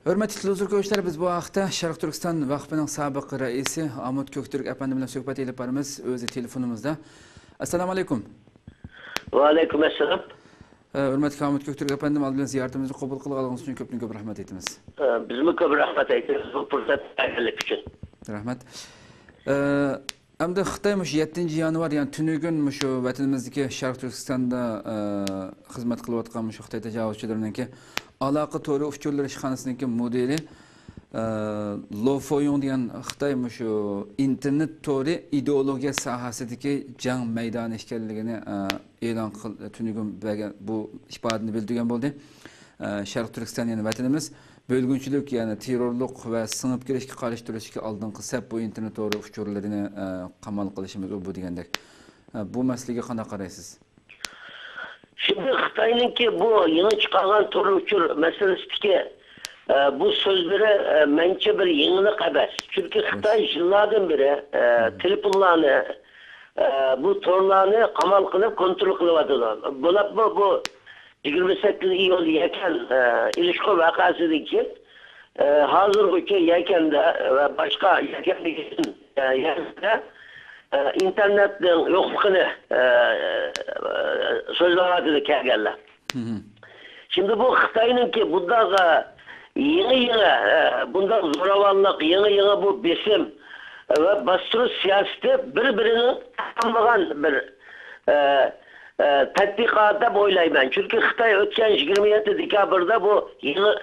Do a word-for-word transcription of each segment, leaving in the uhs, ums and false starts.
ھۆرمەتلىك تېلېۋىزور كۆرۈشلەر، بىز بۇ ھەقتە شەرق تۈركىستان ۋەقپىنىڭ سابىق رەئىسى ئامۇت كۆكتۈرك ئەپەندى بىلەن سۆھبەت ئېلىپ بارىمىز. ئۆزى تېلېفونىمىزدا. ئەسسالامۇ ئەلەيكۇم. ۋەئەلەيكۇم ئەسسالام. ئە، ھۆرمەتلىك ئامۇت كۆكتۈرك ئەپەندىم، ئالدى بىلەن زىيارىتىمىزنى قوبۇل قىلغانلىقىڭىز ئۈچۈن كۆپتىن كۆپ رەھمەت ئېيتىمىز. ئە، بىزمۇ كۆپ رەھمەت ئېيتىمىز بۇ پۇرسەت بەرگەنلىكى ئۈچۈن. رەھمەت. ئە، ئەمدى خىتاي مۇشۇ يەتتىنچى يانۋار، يەنى تۈنۈگۈن مۇشۇ ۋەتىنىمىزدىكى شەرقىي تۈركىستاندا، ئە، خىزمەت قىلىۋاتقان مۇشۇ خىتاي تاجاۋۇزچىلىرىنىڭكى ئالاقە تورى ئۇچۇرلىرى ئىشخانىسىنىڭكى مۇدىرى، ئە، لو فويۇڭ دېگەن خىتاي مۇشۇ ئىنتېرنېت تورى ئىدېئولوگىيە ساھەسىدىكى جەڭ مەيدانى ئىكەنلىكىنى، ئە، ئېلان قىل-، تۈنۈگۈن بەرگەن بۇ ئىپادىنى بىلدۈرگەن بولدى. ئە، شەرقىي تۈركىستان، يەنى ۋەتىنىمىز بۆلگۈنچىلىك، يەنى تېررورلۇق ۋە سىڭىپ كىرىشكە قارشى تۇرۇشتىكى ئالدىنقى سەپ بۇ ئىنتېرنېت تورى ئۇچۇرلىرىنى، ئە، قامال قىلىشىمىز ئۇ بۇ دېگەندەك. ئە، بۇ مەسىلىگە قانداق قارايسىز؟ شۇنداق، خىتاينىڭكى بۇ يېڭى چىقارغان تور ئۇچۇر مەسىلىسىدىكى، ئە، بۇ سۆزلىرى، ئە، مەنچە بىر يېڭىلىق ئەمەس. چۈنكى خىتاي يىللاردىن بېرى، ئە، تېلېفونلارنى، ئە، بۇ تورلارنى قامال قىلىپ كونترول قىلىۋاتىدۇ. بولۇپمۇ بۇ يىگىرمە سەككىز ئىيۇل يەكەن، ئە، ئېلىشقۇ ۋەقەسىدىن كېيىن، ئە، ھازىرغىچە يەكەندە ۋە باشقا يەكەندىكى، ئە، يەرلەردە، ئە، ئىنتېرنېتنىڭ يوقلۇقىنى، ئە، ئە، سۆزلەۋاتىدۇ كەلگەنلەر. شۇنداق بۇ خىتاينىڭكى بۇنداق، ئە، يېڭى-يېڭى، ئە، بۇنداق زوراۋانلىق، يېڭى-يېڭى بۇ بېسىم ۋە باستۇرۇش سىياسىتى بىر-بىرىنىڭ تاملىغان بىر، ئە، ئە، تەتبىقات دەپ ئويلايمەن. چۈنكى خىتاي ئۆتكەن يىگىرمە يەتتە دېكابىردا بۇ يېڭى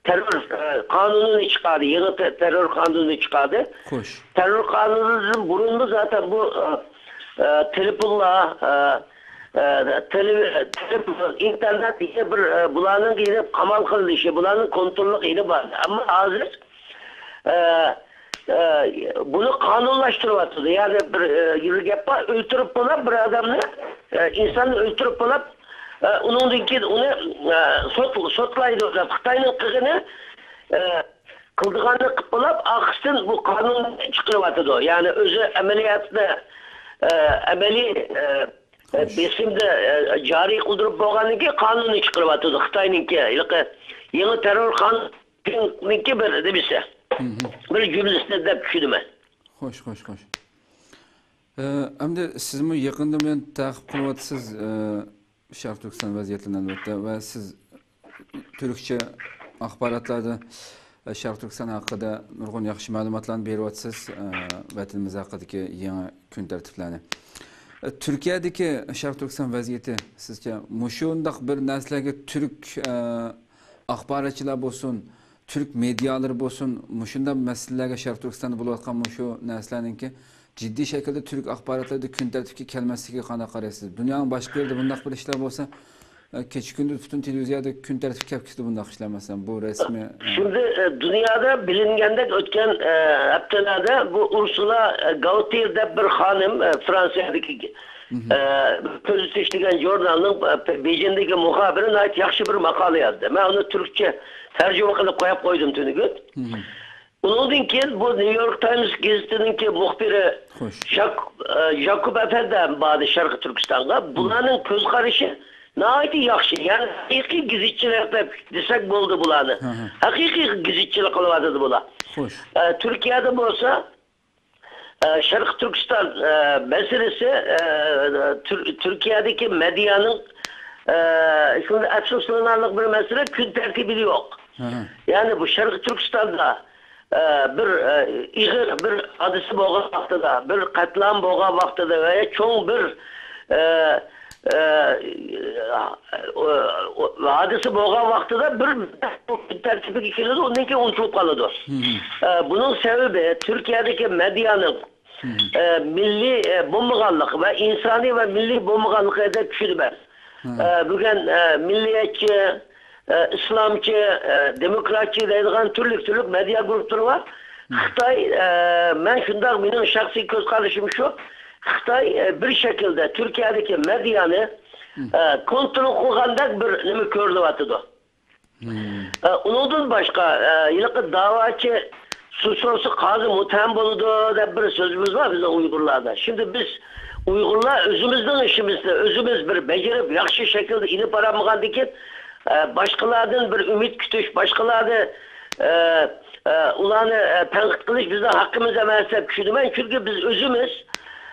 تېررور، ئە، قانۇنىنى چىقاردى، يېڭى تە-، تېررور قانۇنىنى چىقاردى. خوش. تېررور قانۇنىدىن بۇرۇنمۇ زاتەن بۇ، ئە، ئە، تېلېفونلار، ئە، ئە، تېلېۋى-، تېلېفون، ئىنتېرنېت يەنە بىر، ئە، بۇلارنىڭ يەنە قامال قىلىنىشى، بۇلارنىڭ كونتروللۇق يېرى بار. ئەمما ھازىر، ئە، ئە، بۇنى قانۇنلاشتۇرۇۋاتىدۇ. يەنى بىر، ئە، يەنە گەپ بار، ئۆلتۈرۈپ بولاپ بىر ئادەمنى، ئە، ئىنساننى ئۆلتۈرۈپ بولاپ، ئە، ئۇنىڭدىن كېيىن ئۇنى، ئە، سوت-، سوتلايدۇ دەپ خىتاينىڭ قىلغىنى، ئە، قىلىدىغاننى قىلىپ بولاپ، ئارقىسىدىن بۇ قانۇن چىقىرىۋاتىدۇ. يەنى ئۆزى ئەمەلىيەتنى، ئە، ئەمەلىي، ئە، ئە، بېسىمدا، ئە، جارى قىلدۇرۇپ بولغاندىن كېيىن قانۇننى چىقىرىۋاتىدۇ. خىتاينىڭكى ھېلىقى يېڭى تېررور قانۇنىنىڭكى بىر نېمىسى، بىر جۈملىسى دەپ چۈشىنىمەن. خوش، خوش، خوش. ئە، ئەمدى سىزمۇ يېقىندىن بۇيان تەقىب قىلىۋاتىسىز، ئە، شەرقىي تۈركىستان ۋەزىيەتلىرىنى ئەلۋەتتە، ۋە سىز تۈركچە ئاخباراتلاردا، ئە، شەرقىي تۈركىستان ھەققىدە نۇرغۇن ياخشى مەلۇماتلارنى بېرىۋاتىسىز، ئە، ۋەتىنىمىز ھەققىدىكى يېڭى كۈن تەرتىپلەرنى. ئە، تۈركىيەدىكى شەرقىي تۈركىستان ۋەزىيىتى سىزچە مۇشۇنداق بىر نەرسىلەرگە تۈرك، ئە، ئاخباراتچىلار بولسۇن، تۈرك مېدىيالىرى بولسۇن، مۇشۇنداق مەسىلىلەرگە، شەرقىي تۈركىستاندا بولۇۋاتقان مۇشۇ نەرسىلەرنىڭكى جىددىي شەكىلدە تۈرك ئاخباراتلىرىدا كۈن تەرتىپكە كەلمەسلىكىگە قانداق قارايسىز؟ دۇنيانىڭ باشقا يېرىدە بۇنداق بىر ئىشلار بولسا، ئە، كېچە-كۈندۈز پۈتۈن تېلېۋىزىيەدە كۈن تەرتىپكە كەپ كېتىدۇ بۇنداق ئىشلار، مەسىلەن، بۇ رەسمىي، ئە. شۇندى، ئە، دۇنيادا بىلىنگەندەك ئۆتكەن، ئە، ھەپتىلەردە بۇ ئۇرسۇلا، ئە، گاۋتىر دەپ بىر خانىم، ئە، فرانسىيەدىكى، ئە، كۆزىتىش دېگەن ژۇرنالنىڭ، ئە، بېيجىڭدىكى مۇخابىرى ناھايىتى ياخشى بىر ماقالە يازدى. مەن ئۇنى تۈركچە تەرجىمە قىلىپ قويۇپ قويدۇم تۈنۈگۈن. ئۇنىڭدىن كېيىن بۇ نيۇ يورك تايمس گېزىتىنىڭكى مۇخبىرى، خوش، ژاك-، ئە، ژاكوب ئەپەندى ھەم باردى شەرقىي تۈركىستانغا. بۇلارنىڭ كۆز قارىشى ناھايىتى ياخشى. يەنى ھەقىقىي گېزىتچىلەر دەپ دېسەك بولىدۇ بۇلارنى. ھەقىقىي گېزىتچىلىك قىلىۋاتىدۇ بۇلار. خوش. ئە، تۈركىيەدە بولسا، ئە، شەرقىي تۈركىستان، ئە، مەسىلىسى، ئە، تۈر-، تۈركىيەدىكى مېدىيانىڭ، ئە، شۇنداق ئەپسۇسلىنارلىق بىر مەسىلە، كۈن تەرتىپىدە يوق. يەنى بۇ شەرقىي تۈركىستاندا، ئە، بىر، ئە، ئېغىر بىر ھادىسە بولغان ۋاقتىدا، بىر قەتلىئام بولغان ۋاقتىدا ۋە چوڭ بىر، ئە، ئە، ئە، ھادىسە بولغان ۋاقتىدا بىر كۈن تەرتىپىگە كېلىدۇ، ئۇندىن كېيىن ئۇنتۇلۇپ قالىدۇ. ئە، بۇنىڭ سەۋەبى تۈركىيەدىكى مېدىيانىڭ، ئە، مىللىي، ئە، بولمىغانلىقى ۋە ئىنسانىي ۋە مىللىي بولمىغانلىقى دەپ چۈشىنىمەن. ئە، بۈگۈن، ئە، مىللىيەتچى، ئە، ئىسلامچى، ئە، دېموكراتچى دەيدىغان تۈرلۈك-تۈرلۈك مېدىيا گۇرۇپپىلىرى بار. خىتاي، ئە، مەن شۇنداق، مېنىڭ شەخسىي كۆز قارىشىم شۇ، خىتاي، ئە، بىر شەكىلدە تۈركىيەدىكى مېدىيانى، ئە، كونترول قىلغاندەك بىر نېمە كۆرۈلۈۋاتىدۇ. ئە، ئۇنىڭدىن باشقا، ئە، ھېلىقى داۋاچى سۇ سورىسا قازى مۇتتەھەم بولىدۇ دەپ بىر سۆزىمىز بار بىزنىڭ ئۇيغۇرلاردا. شۇنداق بىز ئۇيغۇرلار ئۆزىمىزنىڭ ئىشىمىزنى ئۆزىمىز بىر بېجىرىپ، ياخشى شەكىلدە ئېلىپ بارالمىغاندىكىن، ئە، باشقىلاردىن بىر ئۈمىد كۈتۈش، باشقىلارنى، ئە، ئە، ئۇلارنى، ئە، تەنقىد قىلىش بىزنىڭ ھەققىمىز ئەمەس دەپ چۈشىنىمەن. چۈنكى بىز ئۆزىمىز،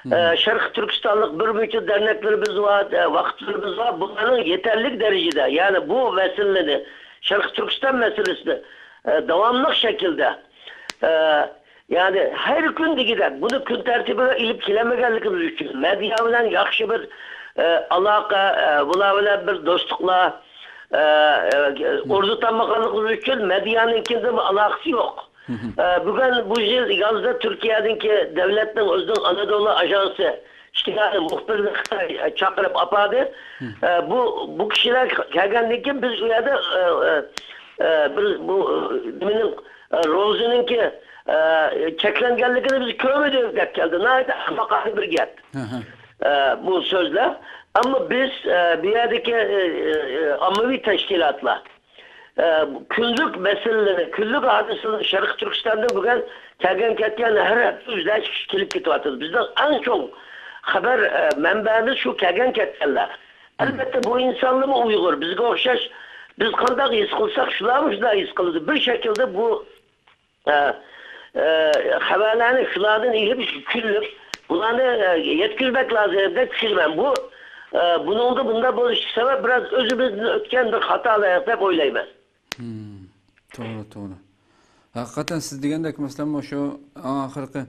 ئە، شەرقىي تۈركىستانلىق بىر مۇنچە دەرنەكلىرىمىز بار، ئە، ۋاقىتلىرىمىز بار. بۇلارنىڭ يېتەرلىك دەرىجىدە، يەنى بۇ مەسىلىنى، شەرقىي تۈركىستان مەسىلىسىنى، ئە، داۋاملىق شەكىلدە، ئە، يەنى ھەر كۈن دېگۈدەك بۇنى كۈن تەرتىپىگە ئېلىپ كېلەلمىگەنلىكىمىز ئۈچۈن، مەدىيا بىلەن ياخشى بىر، ئە، ئالاقە، ئە، بۇلار بىلەن بىر دوستلۇقلار، ئە، ئە، ئورنىتالمىغانلىقىمىز ئۈچۈن مەدىيانىڭكىدىن ئالاقىسى يوق. ئە، بۈگۈن بۇ يىل يازدا تۈركىيەدىكى دۆلەتنىڭ ئۆزىنىڭ ئانادولۇ ئاژانسى ئىككى دانە مۇخبىرنى خىتاي چاقىرىپ ئاپاردى. ئە، بۇ، بۇ كىشىلەر كەلگەندىن كېيىن بىز ئۇ يەردە، ئە، ئە، ئە، بىر بۇ، ئە، نېمىنىڭ، ئە، روزىنىڭكى، ئە، چەكلەنگەنلىكىنى بىز كۆرمىدۇق دەپ كەلدى. ناھايىتى ئەخمىقانە بىر گەپ. ئە، بۇ سۆزلەر. ئەمما بىز، ئە، بۇ يەردىكى، ئە، ئە، ئاممىۋى تەشكىلاتلار، ئە، كۈنلۈك مەسىلىلىرى، كۈنلۈك ھادىسىلىرى شەرقىي تۈركىستاندا بۈگۈن كەلگەن كەتكەن ھەر ھەپتە يۈزلەرچە كىشى كېلىپ كېتىۋاتىدۇ. بىزنىڭ ئەڭ چوڭ خەۋەر، ئە، مەنبەمىز شۇ كەلگەن كەتكەنلەر. ئەلۋەتتە، بۇ ئىنسانلارمۇ ئۇيغۇر. بىزگە ئوخشاش، بىز قانداق ھېس قىلساق، شۇلارمۇ شۇنداق ھېس قىلىدۇ. بىر شەكىلدە بۇ، ئە، ئە، خەۋەرلەرنى شۇلاردىن ئېلىپ كۈنلۈك بۇلارنى، ئە، يەتكۈزمەك لازىم دەپ چۈشىنىمەن. بۇ، ئە، بۇنىڭدا بۇنداق بولۇشى سەۋەب بىراز ئۆزىمىزدىن ئۆتكەن بىر خاتالىق دەپ ئويلايمەن. توغرا، توغرا. ھەقىقەتەن سىز دېگەندەك، مەسىلەن، مۇشۇ ئاخىرقى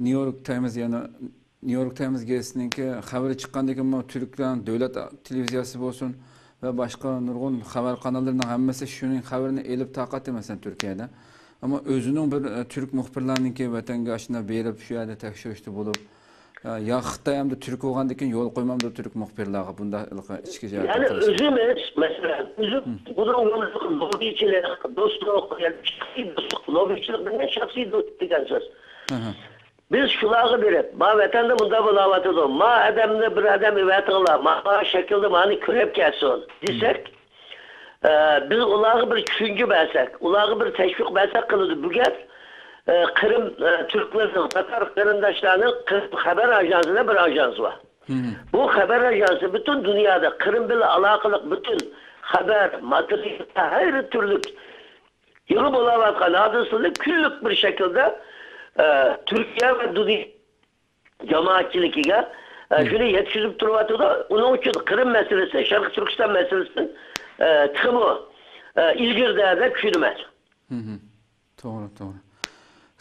نيۇ يورك تايمز، يەنى نيۇ يورك تايمز گېزىتىنىڭكى خەۋىرى چىققاندىن كېيىن، تۈركلەرنىڭ دۆلەت تېلېۋىزىيەسى بولسۇن ۋە باشقا نۇرغۇن خەۋەر قاناللىرىنىڭ ھەممىسى شۇنىڭ خەۋىرىنى ئېلىپ تارقاتتى، مەسىلەن، تۈركىيەدە. ئەمما ئۆزىنىڭ بىر، ئە، تۈرك مۇخبىرلارنىڭكى ۋەتەنگە ئاشۇنداق بېرىپ، شۇ يەردە تەكشۈرۈشتە بولۇپ، ئە، يا خىتاي ھەمدە تۈرك بولغاندىن كېيىن يول قويمامدۇ تۈرك مۇخبىرلارغا بۇنداق ھېلىقى ئىچكى جەھەتتىن يەنى قارىسا؟ ئۆزىمىز، مەسىلەن، ئۆزىمىز بۇنىڭ يولىدا لوببىچىلىق، دوستلۇق، يەنى شەخسىي دوستلۇق، لوببىچىلىق دېگەن شەخسىي دوستلۇق دېگەن سۆز. بىز شۇلارغا بېرىپ، ما ۋەتەندە مۇنداق بولاۋاتىدۇ، ما ئادەمنى بىر ئادەم ئېۋەتىڭلار، ما، ما شەكىلدە مانى كۆرۈپ كەلسۇن دېسەك، ئە، بىز ئۇلارغا بىر چۈشەنچە بەرسەك، ئۇلارغا بىر تەشۋىق بەرسەك قىلىدۇ. بۇ گەپ، ئە، قىرىم، ئە، تۈركلىرىنىڭ، تاتار قېرىنداشلارنىڭ قىرىم خەۋەر ئاژانسى دەپ بىر ئاژانسى بار. بۇ خەۋەر ئاژانسى پۈتۈن دۇنيادا قىرىم بىلەن ئالاقىلىق پۈتۈن خەۋەر، ماتېرىيال، ھەر تۈرلۈك يېڭى بولاۋاتقان ھادىسىلەرنى كۈنلۈك بىر شەكىلدە، ئە، تۈركىيە ۋە دۇنيا جامائەتچىلىكىگە، ئە، شۇنى يەتكۈزۈپ تۇرۇۋاتىدۇ. ئۇنىڭ ئۈچۈن قىرىم مەسىلىسى، شەرقىي تۈركىستان مەسىلىسى، ئە، تېخىمۇ، ئە، ئىلگىرىدە دەپ چۈشىنىمەن. توغرا، توغرا.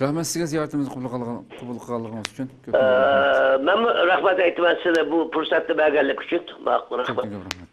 رەھمەت سىزگە زىيارىتىمىزنى قوبۇل قىلغان-، قوبۇل قىلغانلىقىڭىز ئۈچۈن. كۆپ كۆپ رەھمەت. ئە، مەنمۇ رەھمەت ئېيتىمەن سىلەر بۇ پۇرسەتنى بەرگەنلىك ئۈچۈن. ماقۇل، رەھمەت. كۆپ كۆپ رەھمەت.